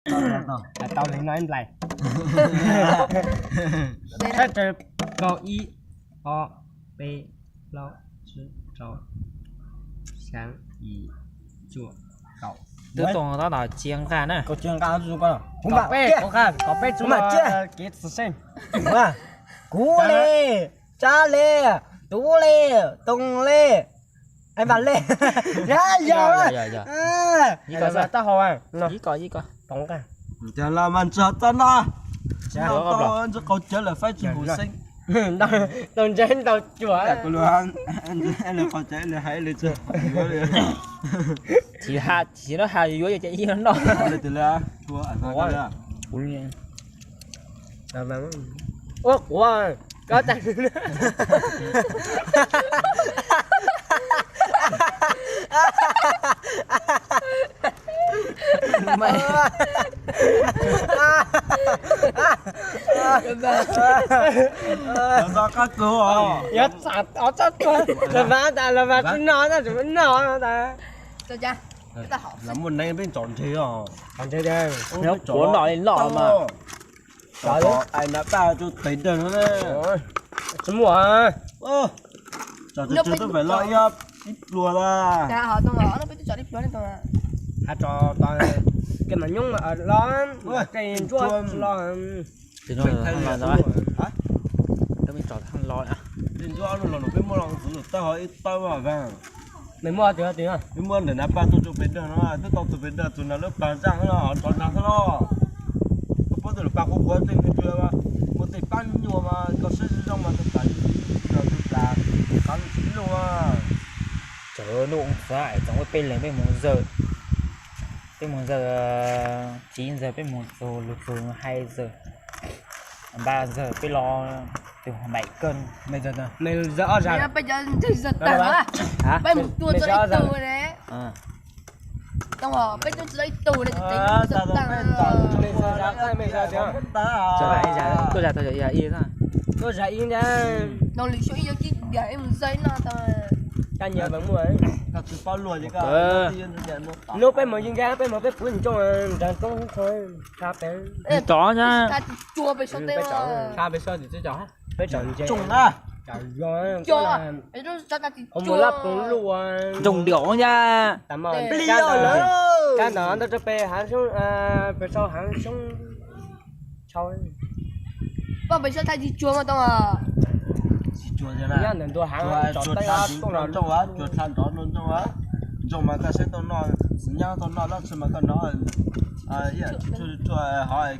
Tau li no ib nplais. Sab rau kaum ib, ob, peb, plaub, tsib, rau, xya, yim, cuaj, kaum. Twb tau tab tom cia nqa na. Kaum peb, kaum peb, kaum peb tsis muaj kev txwm seb. Kuv li, Tsab li, Tub li, Toog li, Vam li. Yog, yog, yog. Ib ko, ib ko. Cog los mas ntsog txog no. Ntsog qaug cawv lawm faib tsis mus xeeb. Tau ntseg ntau cuam. Kuv lus, lawv qaug cawv lawv hais li tsis yuav li. Tsis ha, tsis no ha yuav ces ib no noj. Ua li, ua quav. Yog txam ob tsob tsuag los mas tas los mas tsis no na, tsis muaj noj tas. Muaj neeg peb tsom ntseg os. Quav noj li noj mas. Ais na paj rau pem dawg no na. Tsis muaj. Tsom tsuag tsuag twb pem los ib pluag la. Has tso tau kev mas nyoob los tej ntsuab los. Tej ntsuab los peb muaj los txwv lus tawb ho ib tawb mas vas. Nws muaj, peb muaj ntawm na paj tuaj rau pem dawg no, twb tau tus pem dawg tus na lub pag zaj no rov na xwb los. Koj paub tej lus pag quav quav tej ntsuab, muaj tej pab nyuaj mas koj saib zoo mas tus tas, tus tas, tas tsis luj. Tsaus ntuj xav tsoom peb leeg peb mus zawm, peb mus zawm, txiv zawm peb mus txug lug txug hais zawm, npaj zawm peb los tus maim kawg. Peb mus tua tsis tau ib tug ne. Peb tua tsis tau ib tug ne. Tuaj zam ib zag, tuaj zam tau yam ib xwb. Tuaj zam ib ntag. Noo lwm xyoo ib yog kib diam ib mus zaj no tau. Kab nyiam mas muaj. Lub peb mus yeej nkag peb mus peb puv ntsooj nrag roob tso. Tsa peb, tsa peb so tim teb tso, peb tso ntse. Ntsooj na. Mus lab pus luj. Ntsooj diam nya. Kab ntawd ntawd rau pem hav xyoob, pem sau hav xyoob. Poj pem sau thaij tsis tsuag mas tau. Tsis tsuag, nyob ntawm ntua hav tsuag tha nrov ntsooj, tsuag tha nrov ntsooj, ntsooj mas koj saib tau noj, txiv nyab tau noj loj tshaj mas koj noj. Ib yam tsuag tsuag hov.